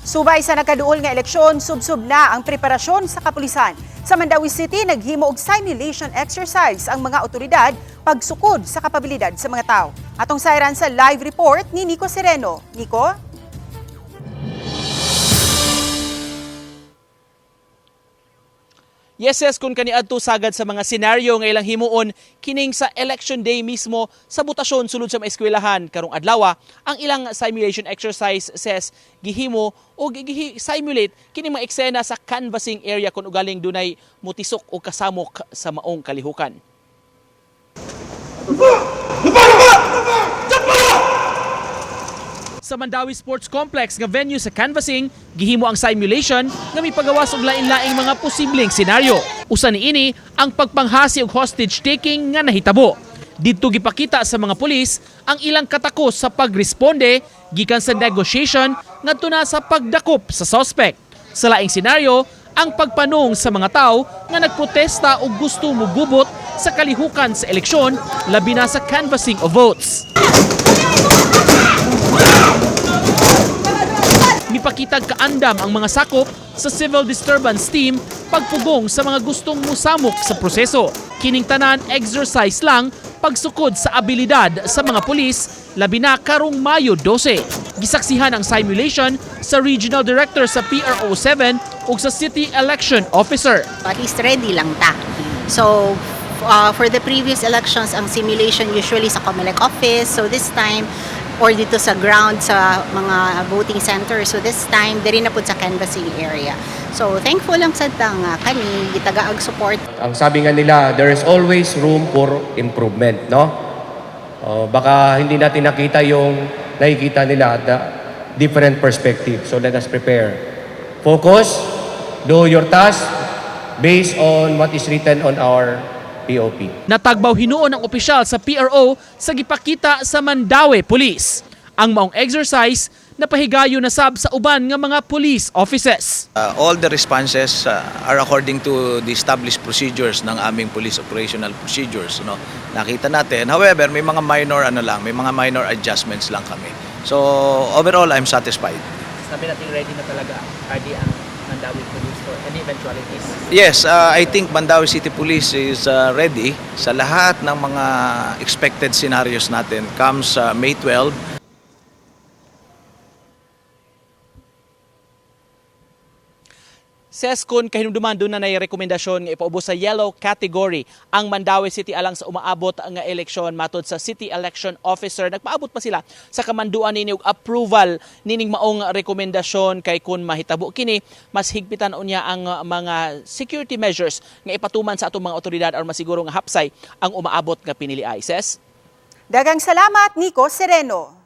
Subay sa nakaduol nga eleksyon, subsob na ang preparasyon sa kapulisan. Sa Mandaue City, naghimo og simulation exercise ang mga otoridad pagsukod sa kapabilidad sa mga tao. Atong sayran sa live report ni Nico Sereno. Nico? Yes, kung kaniadto sagad sa mga senaryo nga ilang himuon kining sa election day mismo sa botasyon sulod sa mga eskwelahan karong adlaw, ang ilang simulation exercise says gihimo o simulate kining mga eksena sa canvassing area kung ugaling dunay mutisok o kasamok sa maong kalihukan. Sa Mandaue Sports Complex nga venue sa canvassing, gihimo ang simulation nga mipagawas og lain-laing mga posibleng senaryo. Usa niini ang pagpanghasi og hostage taking nga nahitabo. Didto gipakita sa mga pulis ang ilang katakos sa pagresponde gikan sa negotiation ngadto na sa pagdakop sa suspect. Sa laing senaryo, ang pagpanong sa mga tao nga nagprotesta o gusto mugubot sa kalihukan sa eleksyon, labi na sa canvassing of votes. Mipakitag kaandam ang mga sakop sa civil disturbance team pagpugong sa mga gustong musamok sa proseso. Kining tanan exercise lang pagsukod sa abilidad sa mga pulis, labi na karong Mayo 12. Gisaksihan ang simulation sa Regional Director sa PRO 7 ug sa City Election Officer. At least ready lang ta. So, for the previous elections, ang simulation usually sa COMELEC office. So, this time, or dito sa ground sa mga voting center. So, this time, diri na po sa canvassing area. So, thankful lang sad ta nga kani, gitagaag support. Ang sabi nga nila, there is always room for improvement, no? Oh, baka hindi natin nakita yung nakikita nila at the different perspective. So let us prepare. Focus, do your task based on what is written on our POP. Natagbaw hinuon ang opisyal sa PRO sa gipakita sa Mandaue Police. Ang maong exercise napahigayo na sab sa uban nga mga police offices. All the responses are according to the established procedures ng aming police operational procedures, no? Nakita natin. However, may mga minor ano lang, may mga minor adjustments lang kami. So, overall, I'm satisfied. Sabi natin ready na talaga RD ang Mandaue Police for any eventualities. Yes, I think Mandaue City Police is ready sa lahat ng mga expected scenarios natin comes May 12. Ses, kung kahinumduman doon na nay rekomendasyon nga ipaubos sa yellow category ang Mandaue City alang sa umaabot nga eleksyon matod sa City Election Officer. Nagpaabot pa sila sa kamanduan nini og approval nining maong rekomendasyon kay kun mahitabo kini, mas higpitan unya ang mga security measures nga ipatuman sa atong mga otoridad aron masiguro nga hapsay ang umaabot nga piniliay. Ses. Daghang salamat, Nico Sereno.